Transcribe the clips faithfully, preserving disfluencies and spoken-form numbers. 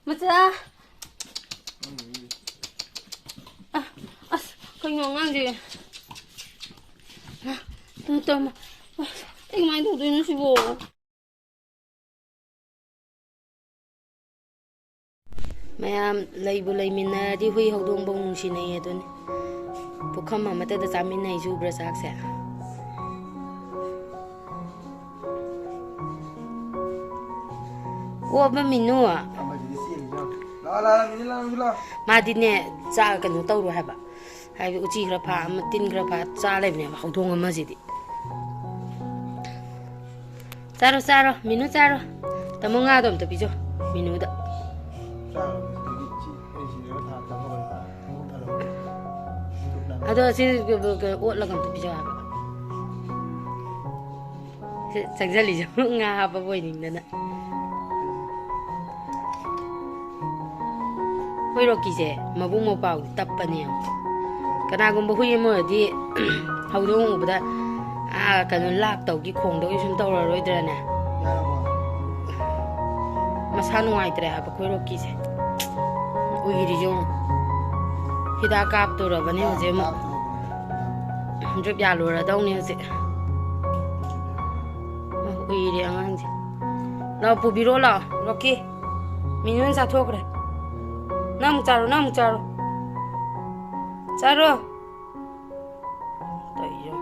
ꯃꯆꯥ! ꯑ, ꯑꯁ, ꯀꯩꯅꯣ ꯑꯉꯥꯡꯁꯦ? ꯇꯨ, ꯇꯨ, ꯑꯃ꯫ ꯑꯁ, ꯑꯩ ꯀꯃꯥꯏꯅ ꯇꯧꯗꯣꯏꯅꯣ ꯁꯤꯕꯣ? ꯃꯌꯥꯝ ꯂꯩꯕꯨ ꯂꯩꯃꯤꯟꯅꯔꯗꯤ ꯍꯨꯏ ꯍꯧꯗꯣꯡꯐꯧ ꯅꯨꯡꯁꯤꯅꯩ ꯑꯗꯨꯅꯤ꯫ ꯄꯨꯈꯝ ꯑꯃꯠꯇꯗ ꯆꯥꯃꯤꯟꯅꯩ ꯖꯨꯕ꯭ꯔ ꯆꯥꯛꯁꯦ꯫ ꯑꯣ, ꯑꯃ ꯃꯤꯅꯨ꯫ ꯑꯃꯁꯤꯗꯤ ꯆꯦꯜꯂꯤꯁꯦ ꯌꯦꯡꯉꯨ꯫ ꯂꯥꯛꯑꯣ, ꯂꯥꯛꯑꯣ, ꯃꯤꯅꯨ, ꯂꯥꯛꯑꯣ, ꯂꯥꯛꯑꯣ꯫ ꯃꯥꯗꯤꯅꯦ, ꯆꯥ ꯀꯩꯅꯣ ꯇꯧꯔꯣꯏ ꯍꯥꯏꯕ꯫ ꯍꯥꯏꯕꯗꯤ ꯎꯆꯤ ꯈꯔ ꯐꯥ ꯑꯃ ꯇꯤꯟ ꯈꯔ ꯐꯥ ꯆꯥ ꯂꯩꯕꯅꯦꯕ ꯍꯧꯗꯣꯡ ꯑꯃꯁꯤꯗꯤ꯫ ꯆꯥꯔꯣ, ꯆꯥꯔꯣ, ꯃꯤꯅꯨ ꯆꯥꯔꯣ꯫ ꯇꯥꯃꯣ ꯉꯥꯗꯣ ꯑꯝꯇ ꯄꯤꯖꯧ, ꯃꯤꯅꯨꯗ꯫ ꯆꯥꯔꯣ, ꯁꯤꯗꯒꯤ ꯁꯤ, ꯑꯩ ꯁꯤꯗꯒ ꯊꯥ ꯇꯥꯃꯣ ꯀꯩꯅꯣ꯫ ꯑꯗꯣ ꯁꯤ ꯑꯣꯠꯂꯒ ꯑꯝꯇ ꯄꯤꯖꯧ ꯍꯥꯏꯕ꯫ ꯁꯤ ꯆꯪꯁꯤꯜꯂꯤꯁꯦ ꯉꯥ ꯍꯥꯞꯄꯕ ꯑꯣꯏꯅꯤꯡꯗꯅ꯫ ꯑꯩꯈꯣꯏ ꯔꯣꯀꯤꯁꯦ ꯃꯕꯨꯡ ꯃꯧꯄ꯭ꯋꯥꯗꯤ ꯇꯞꯄꯅꯦ ꯌꯥꯝ꯫ ꯀꯅꯥꯒꯨꯝꯕ ꯍꯨꯏ ꯑꯃ ꯑꯣꯏꯔꯗꯤ ꯍꯧꯗꯣꯡ ꯎꯕꯗ, ꯑꯥ, ꯀꯩꯅꯣ, ꯂꯥꯛꯇꯧꯒꯤ ꯈꯣꯡꯗꯧꯒꯤ ꯁꯨꯝ ꯇꯧꯔꯔꯣꯏꯗ꯭ꯔꯅꯦ? ꯌꯥꯔꯕꯣ? ꯃꯁꯥ ꯅꯨꯡꯉꯥꯏꯇ꯭ꯔꯦ ꯍꯥꯏꯕ ꯑꯩꯈꯣꯏ ꯔꯣꯀꯤꯁꯦ꯫ ꯎꯏꯔꯤꯁꯦ ꯌꯦꯡꯉꯨ꯫ ꯍꯤꯗꯥꯛ ꯀꯥꯞꯇꯧꯔꯕꯅꯦ ꯍꯧꯖꯤꯛ ꯑꯃꯨꯛ꯫ ꯀꯥꯞꯇꯧꯔꯕꯅꯦ꯫ ꯗ꯭ꯔꯤꯞ ꯌꯥꯜꯂꯨꯔꯗꯧꯅꯦ ꯍꯧꯖꯤꯛ꯫ ꯎꯏꯔꯦ ꯑꯉꯥꯡꯁꯦ꯫ ꯂꯥꯛꯑꯣ, ꯄꯨꯕꯤꯔꯣ ꯂꯥꯛꯑꯣ, ꯔꯣꯀꯤ꯫ ꯃꯤꯅꯨꯅ ꯆꯥꯊꯣꯛꯈ꯭ꯔꯦ꯫ ꯅꯪ ꯑꯃꯨꯛ ꯆꯥꯔꯣ, ꯅꯪ ꯑꯃꯨꯛ ꯆꯥꯔꯣ꯫ ꯆꯥꯔꯣ꯫ ꯇꯧꯔꯤꯁꯦ꯫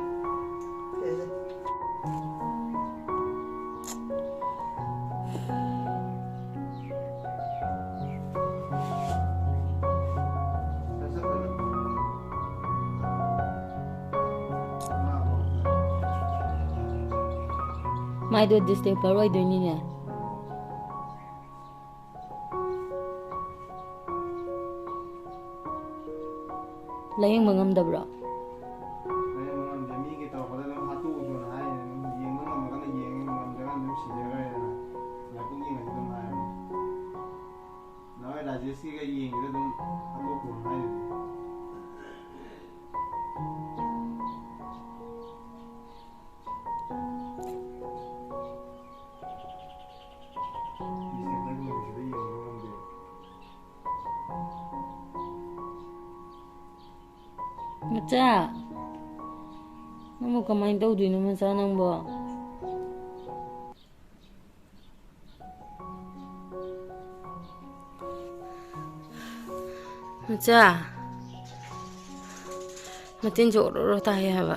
ꯃꯥꯏꯗꯣ ꯗꯤꯁꯇꯦꯝꯄꯔ ꯑꯣꯏꯗꯣꯏꯅꯤꯅꯦ꯫ ꯂꯥꯌꯦꯡꯕ ꯉꯝꯗꯕ꯭ꯔꯣ? ꯂꯥꯌꯦꯡꯕ ꯉꯝꯗꯦ꯫ ꯃꯤꯒꯤ ꯇꯧꯔꯛꯄꯗ ꯑꯗꯨꯝ ꯍꯥꯠꯇꯣꯛꯎꯆꯣꯅ ꯍꯥꯏꯔꯤꯅꯦ꯫ ꯑꯗꯨꯝ ꯌꯦꯡꯕ ꯉꯝꯃꯒꯅ ꯌꯦꯡꯉꯦ, ꯉꯝꯗ꯭ꯔꯒꯅ ꯑꯗꯨꯝ ꯁꯤꯖꯈ꯭ꯔꯦꯗꯅ꯫ ꯂꯥꯏꯕꯛ ꯌꯦꯡꯉꯗꯤ ꯑꯗꯨꯝ ꯍꯥꯏꯔꯅꯤ꯫ ꯅꯍꯥꯟꯋꯥꯏ ꯔꯥꯖꯦꯁꯀꯤꯒ ꯌꯦꯡꯉꯤꯗ ꯑꯗꯨꯝ ꯍꯥꯠꯇꯣꯛꯈꯣꯅ ꯍꯥꯏꯗꯨꯗꯤ꯫ ꯗꯤꯁꯦꯝꯕꯔ ꯅꯨꯃꯤꯠꯁꯤꯗ ꯌꯦꯡꯕ ꯉꯝꯗꯦ꯫ ꯃꯆꯥ, ꯅꯪꯕꯨ ꯀꯃꯥꯏꯅ ꯇꯧꯗꯣꯏꯅꯣ ꯃꯆꯥ ꯅꯪꯕꯣ? ꯃꯆꯥ, ꯃꯇꯤꯟꯁꯨ ꯑꯣꯔꯣ ꯑꯣꯔꯣ ꯇꯥꯏ ꯍꯥꯏꯕ꯫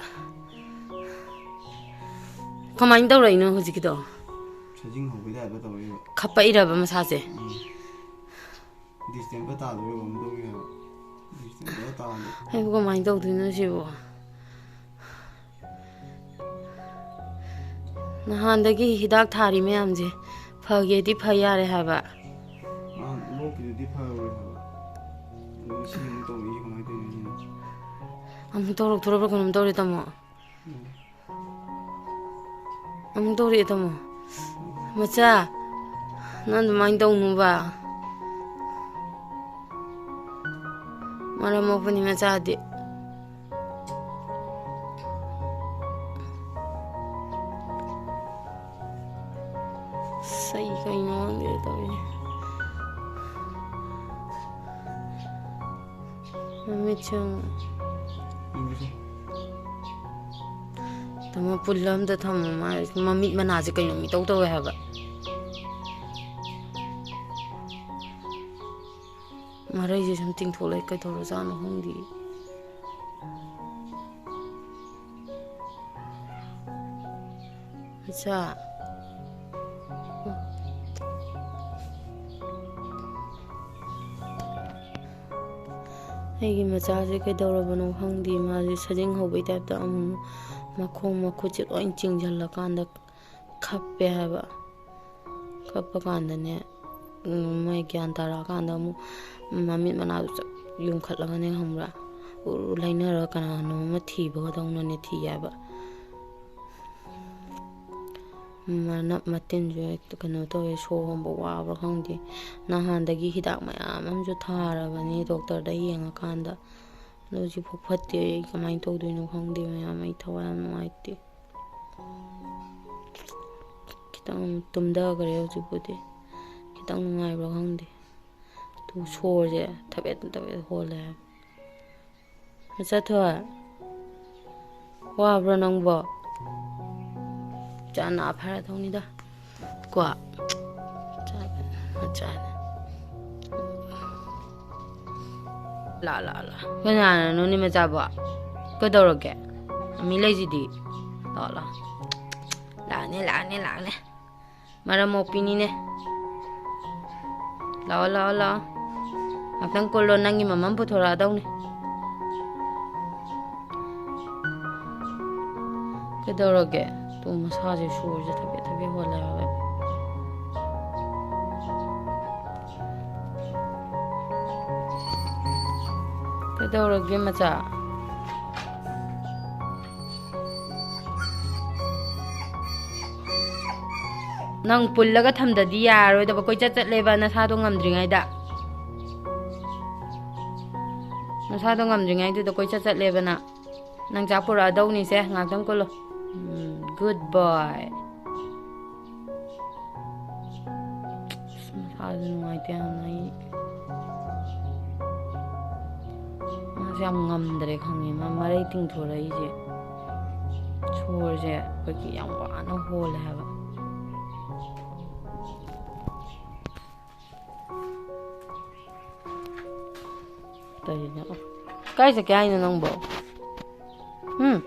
ꯀꯃꯥꯏꯅ ꯇꯧꯔꯛꯏꯅꯣ ꯍꯧꯖꯤꯛꯀꯤꯗꯣ? ꯁꯖꯤꯡ ꯍꯧꯕꯩ ꯇꯥꯏꯞꯇ ꯇꯧꯔꯛꯏꯕ꯫ ꯈꯞꯄꯛꯏꯔꯕ ꯃꯁꯥꯁꯦ? ꯎꯝ꯫ ꯗꯤꯁꯇꯦꯝꯄꯔ ꯇꯥꯗꯣꯏꯔꯣ ꯑꯃꯨꯛ ꯇꯧꯔꯤ ꯍꯥꯏꯕ꯫ ꯗꯤꯁꯇꯦꯝꯄꯔ ꯇꯥꯔꯗꯤ ꯑꯩꯕꯨ ꯀꯃꯥꯏꯅ ꯇꯧꯗꯣꯏꯅꯣ ꯁꯤꯕꯨ? ꯅꯍꯥꯟꯗꯒꯤ ꯍꯤꯗꯥꯛ ꯊꯥꯔꯤ ꯃꯌꯥꯝꯁꯦ ꯐꯒꯦꯗꯤ ꯐ ꯌꯥꯔꯦ ꯍꯥꯏꯕ꯫ ꯃꯥ ꯂꯣꯛꯀꯤꯗꯨꯗꯤ ꯐꯔꯣꯏ ꯍꯥꯏꯕ꯫ ꯑꯗꯨ ꯁꯤ ꯑꯃꯨꯛ ꯇꯧꯔꯛꯏꯁꯦ ꯀꯃꯥꯏꯅ ꯇꯧꯔꯤꯅꯣ ꯁꯤꯅꯤ? ꯑꯃꯨꯛ ꯇꯧꯔꯛꯇꯣꯔꯕ꯭ꯔꯥ ꯀꯩꯅꯣꯝ ꯇꯧꯔꯦ, ꯇꯥꯃꯣ꯫ ꯎꯝ꯫ ꯑꯃꯨꯛ ꯇꯧꯔꯛꯑꯦ, ꯇꯥꯃꯣ꯫ ꯃꯆꯥ, ꯅꯪ ꯑꯗꯨꯃꯥꯏꯅ ꯇꯧꯅꯨꯕ꯫ ꯃꯔꯝ ꯃꯣꯛꯄꯅꯤ ꯃꯆꯥꯗꯤ꯫ ꯑꯁ, ꯑꯩ ꯀꯩꯅꯣ ꯈꯪꯗꯦ ꯇꯧꯔꯤꯁꯦ꯫ ꯃꯃꯤꯠꯁꯨ꯫ ꯇꯥꯃꯣ, ꯄꯨꯜꯂ ꯑꯝꯇ ꯊꯝꯃꯣ꯫ ꯃꯥ ꯃꯃꯤꯠ ꯃꯅꯥꯁꯦ ꯀꯩꯅꯣ ꯃꯤꯇꯧ ꯇꯧꯋꯦ ꯍꯥꯏꯕ꯫ ꯃꯔꯩꯁꯦ ꯁꯨꯝ ꯇꯤꯡꯊꯣꯛꯂꯛꯑꯦ, ꯀꯩꯗꯧꯔꯖꯥꯠꯅꯣ ꯈꯪꯗꯦ꯫ ꯃꯆꯥ꯫ ꯑꯩꯒꯤ ꯃꯆꯥꯁꯦ ꯀꯩꯗꯧꯔꯕꯅꯣ ꯈꯪꯗꯦ, ꯃꯥꯁꯦ ꯁꯖꯤꯡ ꯍꯧꯕꯩ ꯇꯥꯏꯞꯇ ꯑꯃꯨꯛ ꯃꯈꯣꯡ ꯃꯈꯨꯠꯁꯦ ꯂꯣꯏ ꯆꯤꯡꯁꯤꯜꯂꯀꯥꯟꯗ ꯈꯞꯄꯦ ꯍꯥꯏꯕ꯫ ꯈꯞꯄ ꯀꯥꯟꯗꯅꯦ, ꯎꯝ, ꯃꯣꯏ ꯒ꯭ꯌꯥꯟ ꯇꯥꯔꯛꯑꯀꯥꯟꯗ ꯑꯃꯨꯛ ꯃꯃꯤꯠ ꯃꯅꯥꯗꯨ ꯆꯞ ꯌꯨꯡꯈꯠꯂꯒꯅꯦ, ꯈꯪꯕ꯭ꯔꯥ? ꯎꯔꯨ ꯂꯩꯅꯔꯒ ꯀꯅꯥꯅꯣ ꯑꯃ ꯊꯤꯕꯒꯗꯧꯅꯅꯦ ꯊꯤ ꯍꯥꯏꯕ꯫ ꯃꯅꯞ ꯃꯇꯤꯟꯁꯨ ꯍꯦꯛꯇ ꯀꯩꯅꯣ ꯇꯧꯋꯦ, ꯁꯣꯔ ꯍꯣꯟꯕ ꯋꯥꯕ꯭ꯔꯥ ꯈꯪꯗꯦ꯫ ꯅꯍꯥꯟꯗꯒꯤ ꯍꯤꯗꯥꯛ ꯃꯌꯥꯝ ꯑꯃꯁꯨ ꯊꯥꯔꯕꯅꯤ ꯗꯣꯛꯇꯔꯗ ꯌꯦꯡꯉꯀꯥꯟꯗ, ꯑꯗꯣ ꯍꯧꯖꯤꯛꯐꯥꯎ ꯐꯠꯇꯦ꯫ ꯑꯩ ꯀꯃꯥꯏꯅ ꯇꯧꯗꯣꯏꯅꯣ ꯈꯪꯗꯦ ꯃꯌꯥꯝ, ꯑꯩ ꯊꯋꯥꯏ ꯌꯥꯝ ꯅꯨꯡꯉꯥꯏꯇꯦ꯫ ꯈꯤꯇꯪ ꯇꯨꯝꯊꯈ꯭ꯔꯦ ꯍꯧꯖꯤꯛꯄꯨꯗꯤ꯫ ꯈꯤꯇꯪ ꯅꯨꯡꯉꯥꯏꯕ꯭ꯔꯥ ꯈꯪꯗꯦ꯫ ꯑꯗꯨ ꯁꯣꯔꯁꯦ ꯊꯕꯦꯠ ꯊꯕꯦꯠ ꯍꯣꯜꯂꯦ ꯍꯥꯏꯕ꯫ ꯃꯆꯥꯊꯣꯏ, ꯋꯥꯕ꯭ꯔꯣ ꯅꯪꯕꯣ? ꯆꯥ ꯅꯥ ꯐꯔꯗꯧꯅꯤꯗ꯫ ꯀꯣ? ꯆꯥ-, ꯃꯆꯥꯅꯦ꯫ ꯂꯥ, ꯂꯥ, ꯂꯥ꯫ ꯀꯅꯥꯅꯅꯣꯅꯦ ꯃꯆꯥꯕꯣ? ꯀꯩꯗꯧꯔꯒꯦ? ꯃꯤ ꯂꯩꯁꯤꯗꯤ꯫ ꯂꯥ, ꯂꯥ꯫ ꯂꯥꯛꯑꯅꯤ, ꯂꯥꯛꯑꯅꯤ, ꯂꯥꯛꯑꯅꯤ꯫ ꯃꯔꯝ ꯃꯣꯛꯄꯤꯅꯤꯅꯦ꯫ ꯂꯥꯛꯑꯣ, ꯂꯥꯛꯑꯣ, ꯂꯥꯛꯑꯣ꯫ ꯉꯥꯛꯇꯪ ꯀꯨꯜꯂꯣ, ꯅꯪꯒꯤ ꯃꯃꯝ ꯄꯨꯊꯣꯔꯛꯑꯗꯧꯅꯦ꯫ ꯀꯩꯗꯧꯔꯒꯦ? ꯇꯨ ꯃꯁꯥꯁꯦ ꯁꯣꯔꯁꯦ ꯊꯕꯦꯠ ꯊꯕꯦꯠ ꯍꯣꯜꯂꯦ ꯍꯥꯏꯕ꯫ ꯀꯩꯗꯧꯔꯒꯦ ꯃꯆꯥ? ꯅꯪ ꯄꯨꯜꯂꯒ ꯊꯝꯗꯗꯤ ꯌꯥꯔꯔꯣꯏꯗꯕ, ꯀꯣꯏꯆꯠ ꯆꯠꯂꯦꯕ ꯅꯁꯥꯗꯣ ꯉꯝꯗ꯭ꯔꯤꯉꯩꯗ꯫ ꯅꯁꯥꯗꯣ ꯉꯝꯗ꯭ꯔꯤꯉꯩꯗꯨꯗ ꯀꯣꯏꯆꯠ ꯆꯠꯂꯦꯕ ꯅꯪ꯫ ꯅꯪ ꯆꯥꯛ ꯄꯨꯔꯛꯑꯗꯧꯅꯤꯁꯦ, ꯉꯥꯛꯇꯪ ꯀꯨꯜꯂꯣ꯫ ꯎꯝ, good boy꯫ ꯑꯁ, ꯃꯁꯥꯁꯨ ꯅꯨꯡꯉꯥꯏꯇꯦ ꯌꯥꯝꯅ꯫ ꯑꯩ, ꯃꯥꯁꯦ ꯌꯥꯝ ꯉꯝꯗ꯭ꯔꯦ ꯈꯪꯉꯦ, ꯃꯥ ꯃꯔꯩ ꯇꯤꯡꯊꯣꯔꯛꯏꯁꯦ꯫ ꯁꯣꯔꯁꯦ ꯑꯩꯈꯣꯏꯒꯤ ꯌꯥꯝ ꯋꯥꯅ ꯍꯣꯜꯂꯦ ꯍꯥꯏꯕ꯫ ꯀꯔꯤꯅꯣ? ꯀꯥꯏ ꯆꯠꯀꯦ ꯍꯥꯏꯅꯣ ꯅꯪꯕꯣ? ꯎꯝ?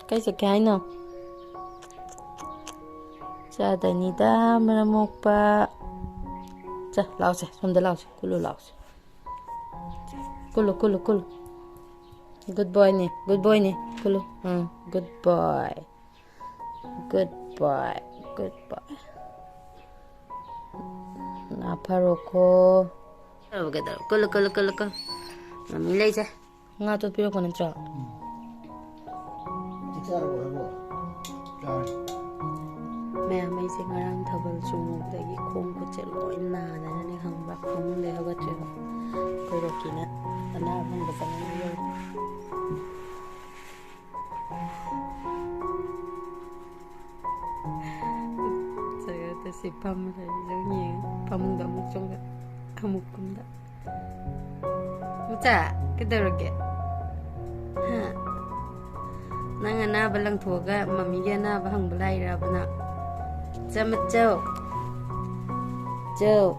ꯀꯥꯏ ꯆꯠꯀꯦ ꯍꯥꯏꯅꯣ? ꯆꯥꯗꯅꯤꯗ, ꯃꯔꯝ ꯃꯣꯛꯄ꯫ ꯆ, ꯂꯥꯎꯁꯦ, ꯁꯣꯝꯗ ꯂꯥꯎꯁꯦ, ꯀꯨꯜꯂꯨ ꯂꯥꯎꯁꯦ꯫ ꯀꯨꯜꯂꯨ, ꯀꯨꯜꯂꯨ, ꯀꯨꯜꯂꯨ꯫ Good boyꯅꯦ, good boyꯅꯦ, ꯀꯨꯜꯂꯨ꯫ ꯎꯝ, good boy꯫ Good boy, good boy꯫ ꯉꯥ ꯐꯥꯔꯣꯀꯣ꯫ ꯀꯩꯗꯧꯔꯕ, ꯀꯩꯗꯧꯔꯕ? ꯀꯨꯜꯂꯨ, ꯀꯨꯜꯂꯨ, ꯀꯨꯜꯂꯨ, ꯀꯨꯜꯂꯨ꯫ ꯃꯃꯤ ꯂꯩꯁꯦ꯫ ꯉꯥ ꯇꯣꯠꯄꯤꯔꯛꯄ ꯅꯠꯇ꯭ꯔꯣ? ꯆꯥꯛ ꯆꯥꯔꯕꯣ ꯍꯥꯏꯕꯣ? ꯆꯥꯔꯦ꯫ ꯃꯌꯥꯝ, ꯑꯩꯁꯦ ꯉꯔꯥꯡ ꯊꯥꯕꯜ ꯆꯣꯡꯉꯨꯕꯗꯒꯤ ꯈꯣꯡ ꯈꯨꯠꯁꯦ ꯂꯣꯏ ꯅꯥꯗꯅꯅꯦ ꯈꯪꯕ꯭ꯔꯥ? ꯐꯃꯨꯡꯗꯩ ꯍꯧꯒꯠꯇ꯭ꯔꯤꯕ꯫ ꯑꯩꯈꯣꯏ ꯔꯣꯀꯤꯅ ꯑꯅꯥꯕ ꯍꯪꯕ ꯆꯪꯉꯛꯑꯦ꯫ ꯆꯠꯂꯒ ꯁꯤ ꯐꯝꯃ ꯂꯩ, ꯑꯗꯨꯝ ꯌꯦꯡꯉ ꯐꯃꯨꯡꯗ ꯑꯃꯨꯛ ꯆꯣꯡꯒꯠ ꯑꯃꯨꯛ ꯀꯨꯝꯗ꯫ ꯃꯆꯥ, ꯀꯩꯗꯧꯔꯒꯦ? ꯍꯥ? ꯅꯪ ꯑꯅꯥꯕ ꯂꯪꯊꯣꯛꯑꯒ ꯃꯃꯤꯒꯤ ꯑꯅꯥꯕ ꯍꯪꯕ ꯂꯥꯛꯏꯔꯕ ꯅꯪ? ꯆꯃꯆꯧ꯫ ꯆꯧ꯫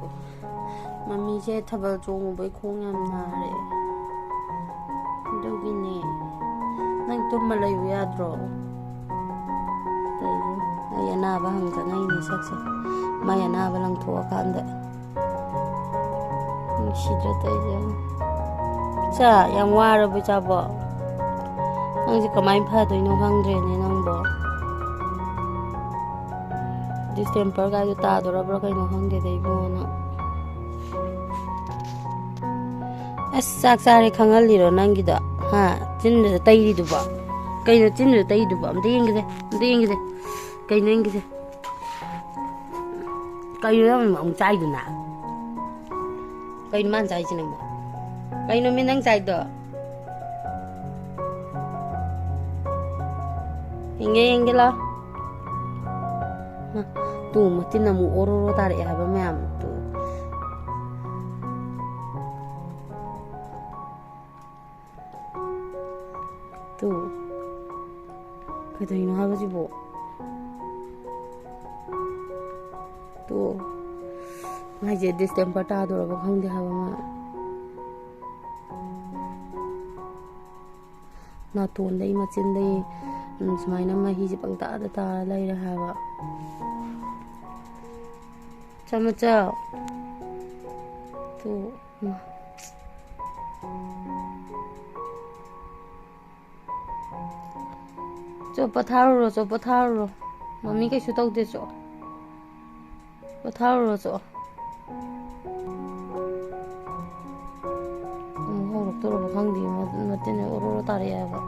ꯃꯃꯤꯁꯦ ꯊꯥꯕꯜ ꯆꯣꯡꯉꯨꯕꯩ ꯈꯣꯡ ꯌꯥꯝ ꯅꯥꯔꯦ꯫ ꯑꯗꯨꯒꯤꯅꯦ꯫ ꯅꯪ ꯇꯨꯝꯃ ꯂꯩꯌꯨ ꯌꯥꯗ꯭ꯔꯣ? ꯀꯩꯅꯣ? ꯑꯩ ꯑꯅꯥꯕ ꯍꯪ ꯆꯪꯉꯛꯏꯅꯦ ꯁꯛꯁꯦ꯫ ꯃꯥꯏ ꯑꯅꯥꯕ ꯂꯪꯊꯣꯛꯑꯀꯥꯟꯗ꯫ ꯅꯨꯡꯁꯤꯗ꯭ꯔꯥ ꯇꯧꯔꯤꯁꯦ? ꯏꯆꯥ, ꯌꯥꯝ ꯋꯥꯔꯕꯣ ꯏꯆꯥꯕꯣ? ꯅꯪꯁꯦ ꯀꯃꯥꯏꯅ ꯐꯗꯣꯏꯅꯣ ꯈꯪꯗ꯭ꯔꯦꯅꯦ ꯅꯪꯕꯣ꯫ ꯗꯤꯁꯇꯦꯝꯄꯔ ꯒꯥꯏꯗꯣ ꯇꯥꯗꯣꯔꯕ꯭ꯔꯥ ꯀꯩꯅꯣ ꯈꯪꯗꯦꯗ ꯏꯕꯨꯡꯉꯣ ꯅꯪ꯫ ꯑꯁ, ꯆꯥꯛ ꯆꯥꯔꯦ ꯈꯪꯍꯜꯂꯤꯔꯣ ꯅꯪꯒꯤꯗꯣ? ꯍꯥ? ꯆꯤꯟꯗꯨꯗ ꯇꯩꯔꯤꯗꯨꯕꯣ? ꯀꯩꯅꯣ ꯆꯤꯟꯗꯨꯗ ꯇꯩꯔꯤꯗꯨꯕꯣ? ꯑꯝꯇ ꯌꯦꯡꯒꯦꯁꯦ, ꯑꯝꯇ ꯌꯦꯡꯒꯦꯁꯦ꯫ ꯀꯩꯅꯣ ꯌꯦꯡꯒꯦꯁꯦ? ꯀꯩꯅꯣ ꯅꯪ ꯑꯃꯨꯛ ꯆꯥꯏꯗꯨꯅ? ꯀꯩꯅꯣ ꯃꯥꯅ ꯆꯥꯏꯁꯤꯅ ꯑꯃꯨꯛ? ꯀꯩꯅꯣ ꯃꯤ ꯅꯪ ꯆꯥꯏꯗꯣ? ꯌꯦꯡꯒꯦ, ꯌꯦꯡꯒꯦ ꯂꯥꯎ꯫ ꯇꯨ ꯃꯆꯤꯟ ꯑꯃꯨꯛ ꯑꯣꯔꯣ ꯑꯣꯔꯣ ꯇꯥꯔꯛꯑꯦ ꯍꯥꯏꯕ ꯃꯌꯥꯝ꯫ ꯇꯨ꯫ ꯇꯨ꯫ ꯀꯩꯗꯧꯔꯤꯅꯣ ꯍꯥꯏꯕꯁꯤꯕꯣ? ꯇꯨ꯫ ꯃꯥꯏꯁꯦ ꯗꯤꯁꯇꯦꯝꯄꯔ ꯇꯥꯗꯣꯔꯕ ꯈꯪꯗꯦ ꯍꯥꯏꯕ ꯃꯥ꯫ ꯅꯥꯇꯣꯟꯗꯩ ꯃꯆꯤꯟꯗꯩ, ꯎꯝ, ꯁꯨꯃꯥꯏꯅ ꯃꯍꯤꯁꯦ ꯄꯪꯇꯥꯗ ꯇꯥꯔ ꯂꯩꯔꯦ ꯍꯥꯏꯕ꯫ ꯆꯃꯆꯧ꯫ ꯇꯨ꯫ ꯆꯣ, ꯄꯣꯊꯥꯔꯨꯔꯣ, ꯆꯣ, ꯄꯣꯊꯥꯔꯨꯔꯣ꯫ ꯃꯃꯤ ꯀꯩꯁꯨ ꯇꯧꯗꯦ, ꯆꯣ꯫ ꯄꯣꯊꯥꯔꯨꯔꯣ, ꯆꯣ꯫ ꯑꯃꯨꯛ ꯍꯧꯔꯛꯇꯧꯔꯕ ꯈꯪꯗꯦ, ꯃ-, ꯃꯇꯤꯟ ꯑꯣꯔꯣ ꯑꯣꯔꯣ ꯇꯥꯔꯛꯑꯦ ꯍꯥꯏꯕ꯫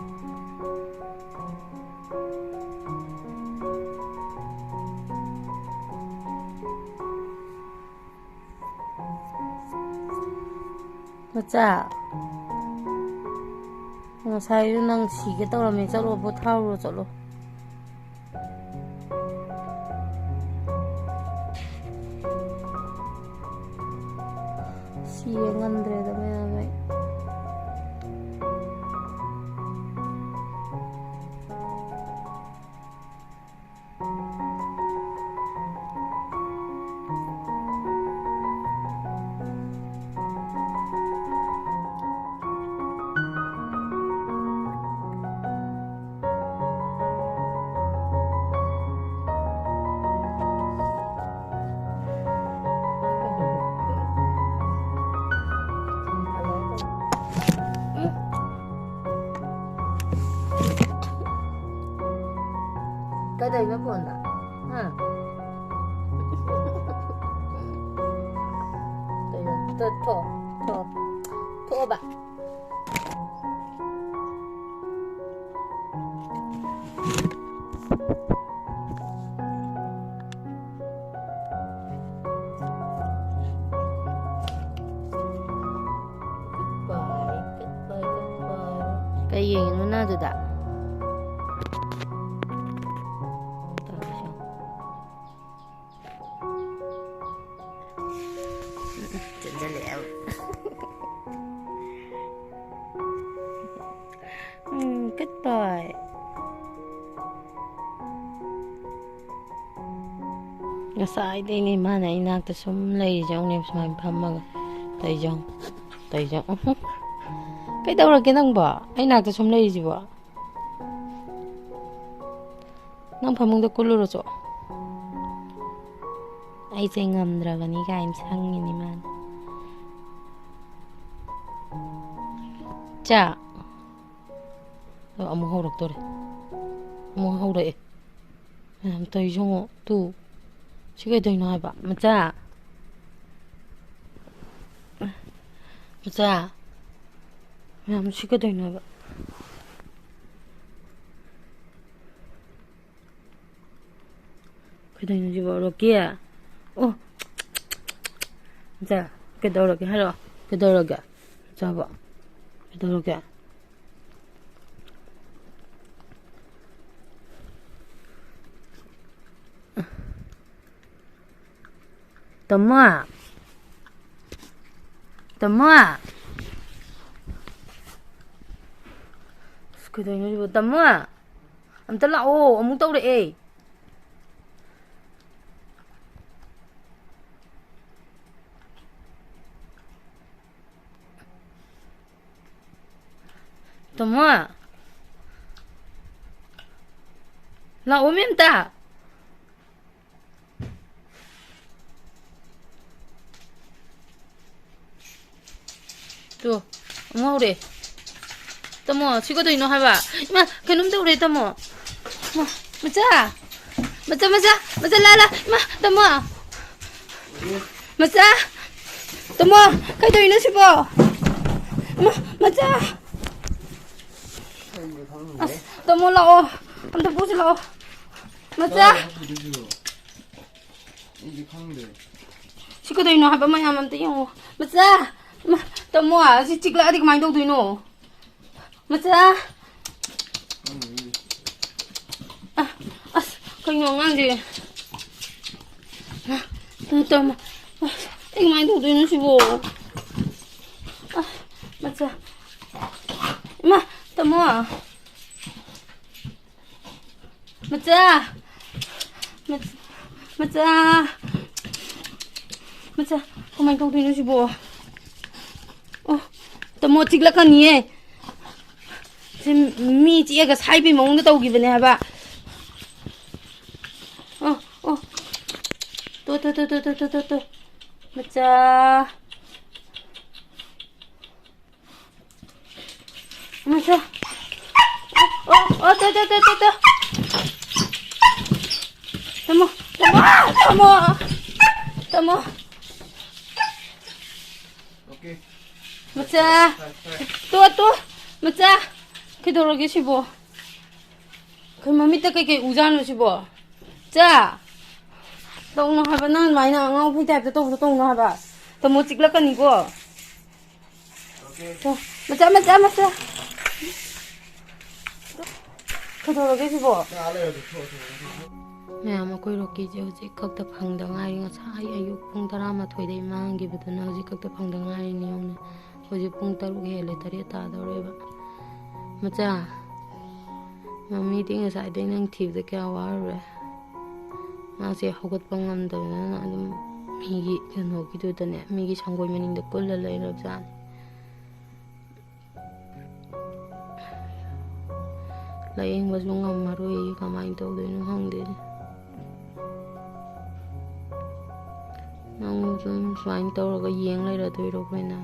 ꯃꯆꯥ, ꯉꯁꯥꯏꯗꯣ ꯅꯪ ꯁꯤꯒꯦ ꯇꯧꯔꯝꯃꯦ, ꯆꯠꯂꯣ, ꯄꯣꯊꯥꯔꯨꯔꯣ, ꯆꯠꯂꯣ꯫ ꯁꯤ ꯌꯦꯡ ꯉꯝꯗ꯭ꯔꯦꯗ ꯃꯌꯥꯝ ꯑꯩ꯫ ꯂꯩꯕ ꯐꯣꯟꯗ꯫ ꯍꯥ? ꯀꯩꯅꯣ? ꯊꯣꯛ, ꯊꯣꯛ, ꯊꯣꯛꯑꯕ? Goodbye, goodbye, goodbye. ꯀꯩ ꯌꯦꯡꯉꯤꯅꯣ ꯅꯪ ꯑꯗꯨꯗ? ꯆꯦꯟꯁꯤꯜꯂꯛꯑꯦꯕ꯫ ꯎꯝ, goodbye꯫ ꯉꯁꯥꯏꯗꯩꯅꯦ ꯃꯥꯅ ꯑꯩ ꯅꯥꯛꯇ ꯁꯨꯝ ꯂꯩꯔꯤꯁꯦ, ꯌꯦꯡꯉꯨꯅꯦ, ꯁꯨꯃꯥꯏꯅ ꯐꯝꯃꯒ꯫ ꯇꯧꯔꯤꯁꯦ ꯌꯦꯡꯉꯨ꯫ ꯇꯧꯔꯤꯁꯦ ꯌꯦꯡꯉꯨ꯫ ꯎꯍꯨꯝ꯫ ꯀꯩꯗꯧꯔꯒꯦ ꯅꯪꯕꯣ? ꯑꯩ ꯅꯥꯛꯇ ꯁꯨꯝ ꯂꯩꯔꯤꯁꯤꯕꯣ? ꯅꯪ ꯐꯃꯨꯡꯗ ꯀꯨꯜꯂꯨꯔꯣ ꯆꯣ꯫ ꯑꯩꯁꯦ ꯉꯝꯗ꯭ꯔꯕꯅꯤ ꯀꯥꯏꯅ ꯁꯪꯉꯤꯅꯤ ꯃꯥꯅ꯫ ꯆꯥ꯫ ꯑꯣ, ꯑꯃꯨꯛ ꯍꯧꯔꯛꯇꯣꯔꯦ꯫ ꯑꯃꯨꯛ ꯍꯧꯔꯛꯑꯦ꯫ ꯃꯌꯥꯝ ꯇꯧꯔꯤꯁꯦ ꯌꯦꯡꯉꯣ, ꯇꯨ꯫ ꯁꯤ ꯀꯩꯗꯧꯔꯤꯅꯣ ꯍꯥꯏꯕ? ꯃꯆꯥ꯫ ꯃꯆꯥ꯫ ꯃꯌꯥꯝ ꯁꯤ ꯀꯩꯗꯧꯔꯤꯅꯣ ꯍꯥꯏꯕ? ꯀꯩꯗꯧꯔꯤꯅꯣ ꯁꯤꯕꯣ, ꯔꯣꯛꯀꯤ? ꯑꯣ꯫ ꯃꯆꯥ, ꯀꯩꯗꯧꯔꯒꯦ ꯍꯥꯏꯔꯣ? ꯀꯩꯗꯧꯔꯒꯦ? ꯃꯆꯥꯕꯣ꯫ ꯀꯩꯗꯧꯔꯒꯦ? ꯇꯃꯣ꯫ ꯇꯃꯣ꯫ ꯑꯁ, ꯀꯩꯗꯧꯔꯤꯅꯣ ꯁꯤꯕꯣ? ꯇꯃꯣ꯫ ꯑꯝꯇ ꯂꯥꯛꯑꯣ, ꯑꯃꯨꯛ ꯇꯧꯔꯛꯑꯦ꯫ ꯇꯃꯣ꯫ ꯂꯥꯛꯑꯣꯃꯤ ꯑꯝꯇ꯫ ꯇꯨ, ꯑꯃꯨꯛ ꯍꯧꯔꯦ꯫ ꯇꯥꯃꯣ, ꯁꯤ ꯀꯩꯗꯧꯔꯤꯅꯣ ꯍꯥꯏꯕ? ꯏꯃꯥ, ꯀꯩꯅꯣꯝ ꯇꯧꯔꯦ, ꯇꯥꯃꯣ꯫ ꯃꯥ, ꯃꯆꯥ! ꯃꯆꯥ, ꯃꯆꯥ, ꯃꯆꯥ, ꯂꯥ, ꯂꯥ, ꯏꯃꯥ, ꯇꯥꯃꯣ꯫ ꯃꯆꯥ, ꯇꯥꯃꯣ, ꯀꯩꯗꯧꯔꯤꯅꯣ ꯁꯤꯕꯣ? ꯏꯃꯥ, ꯃꯆꯥ꯫ ꯑꯁ, ꯇꯥꯃꯣ ꯂꯥꯛꯑꯣ, ꯑꯝꯇ ꯄꯨꯁꯤ ꯂꯥꯛꯑꯣ꯫ ꯃꯆꯥ꯫ ꯑꯩꯗꯤ ꯈꯪꯗꯦ꯫ ꯁꯤ ꯀꯩꯗꯧꯔꯤꯅꯣ ꯍꯥꯏꯕ ꯃꯌꯥꯝ ꯑꯝꯇ ꯌꯦꯡꯉꯣ꯫ ꯃꯆꯥ! ꯏꯃꯥ, ꯇꯥꯃꯣ, ꯁꯤ ꯆꯤꯛꯂꯛꯑꯗꯤ ꯀꯃꯥꯏꯅ ꯇꯧꯗꯣꯏꯅꯣ? ꯃꯆꯥ! ꯑ, ꯑꯁ, ꯀꯩꯅꯣ ꯑꯉꯥꯡꯁꯦ? ꯇꯥꯃꯣ, ꯑꯁ, ꯑꯩ ꯀꯃꯥꯏꯅ ꯇꯧꯗꯣꯏꯅꯣ ꯁꯤꯕꯣ? ꯑ, ꯃꯆꯥ! ꯏꯃꯥ, ꯇꯥꯃꯣ! ꯃꯆꯥ! ꯃꯆ-, ꯃꯆꯥ! ꯃꯆꯥ! ꯀꯃꯥꯏꯅ ꯇꯧꯗꯣꯏꯅꯣ ꯁꯤꯕꯣ? ꯑꯣ, ꯇꯥꯃꯣ, ꯆꯤꯛꯂꯛꯀꯅꯤꯌꯦ꯫ ꯁꯤ ꯃꯤ ꯆꯤꯛꯑꯒ ꯁꯥꯏꯕꯩ ꯃꯑꯣꯡꯗ ꯇꯧꯈꯤꯕꯅꯦ ꯍꯥꯏꯕ꯫ ꯑꯣ, ꯑꯣ꯫ ꯇꯣ, ꯇꯣ, ꯇꯣ꯫ ꯃꯆꯥ꯫ ꯃꯆꯥ꯫ ꯑꯣ, ꯑꯣ, ꯇꯣ, ꯇꯣ, ꯇꯣ, ꯇꯣ, ꯇꯣ꯫ ꯇꯥꯃꯣ, ꯇꯥꯃꯣ, ꯇꯥꯃꯣ, ꯇꯥꯃꯣ꯫ ꯑꯣꯀꯦ꯫ ꯃꯆꯥ꯫ ꯐꯔꯦ, ꯐꯔꯦ, ꯐꯔꯦ꯫ ꯇꯣ, ꯇꯣ꯫ ꯃꯆꯥ꯫ ꯀꯩꯗꯧꯔꯒꯦ ꯁꯤꯕꯣ? ꯑꯩꯈꯣꯏ ꯃꯃꯤꯠꯇ ꯀꯩꯀꯩ ꯎꯖꯥꯠꯅꯣ ꯁꯤꯕꯣ? ꯆꯥ꯫ ꯇꯧꯅꯣ ꯍꯥꯏꯕ, ꯅꯪ ꯑꯗꯨꯃꯥꯏꯅ ꯑꯉꯥꯎꯕꯒꯤ ꯇꯥꯏꯞꯇ ꯇꯧꯕꯗꯣ ꯇꯧꯅꯣ ꯍꯥꯏꯕ꯫ ꯇꯥꯃꯣ ꯆꯤꯛꯂꯛꯀꯅꯤꯀꯣ꯫ ꯃꯆꯥ, ꯃꯆꯥ, ꯃꯆꯥ꯫ ꯀꯩꯗꯧꯔꯒꯦ ꯁꯤꯕꯣ? ꯃꯌꯥꯝ, ꯑꯩꯈꯣꯏ ꯔꯣꯀꯤꯁꯦ ꯍꯧꯖꯤꯛ ꯈꯛꯇ ꯐꯪꯗ ꯉꯥꯏꯔꯤ꯫ ꯉꯁꯥꯏ ꯑꯌꯨꯛ ꯄꯨꯡ ꯇꯔꯥꯃꯥꯊꯣꯏꯗꯩ ꯃꯥꯡꯈꯤꯕꯗꯨꯅ ꯍꯧꯖꯤꯛ ꯈꯛꯇ ꯐꯪꯗ ꯉꯥꯏꯔꯤꯅꯤ ꯌꯦꯡꯉꯨꯅꯦ꯫ ꯍꯧꯖꯤꯛ ꯄꯨꯡ ꯇꯔꯨꯛ ꯍꯦꯜꯂꯦ, ꯇꯔꯦꯠ ꯇꯥꯗꯧꯔꯦꯕ꯫ ꯃꯆꯥ, ꯃꯃꯤꯗꯤ ꯉꯁꯥꯏꯗꯩ ꯅꯪ ꯊꯤꯕꯗ ꯀꯌꯥ ꯋꯥꯔꯨꯔꯦ꯫ ꯃꯥꯁꯦ ꯍꯧꯒꯠꯄ ꯉꯝꯗꯗꯅ ꯑꯗꯨꯝ ꯃꯤꯒꯤ ꯀꯩꯅꯣꯒꯤꯗꯨꯗꯅꯦ, ꯃꯤꯒꯤ ꯁꯪꯒꯣꯏ ꯃꯅꯤꯡꯗ ꯀꯨꯜꯂ ꯂꯩꯔꯕꯖꯥꯠꯅꯤ꯫ ꯂꯥꯏꯌꯦꯡꯕꯁꯨ ꯉꯝꯃꯔꯣꯏ, ꯀꯃꯥꯏꯅ ꯇꯧꯗꯣꯏꯅꯣ ꯈꯪꯗꯦꯅꯦ꯫ ꯅꯪ ꯑꯗꯨꯝ ꯁꯨꯃꯥꯏꯅ ꯇꯧꯔꯒ ꯌꯦꯡ ꯂꯩꯔꯗꯣꯏꯔꯣ ꯑꯩꯈꯣꯏꯅ?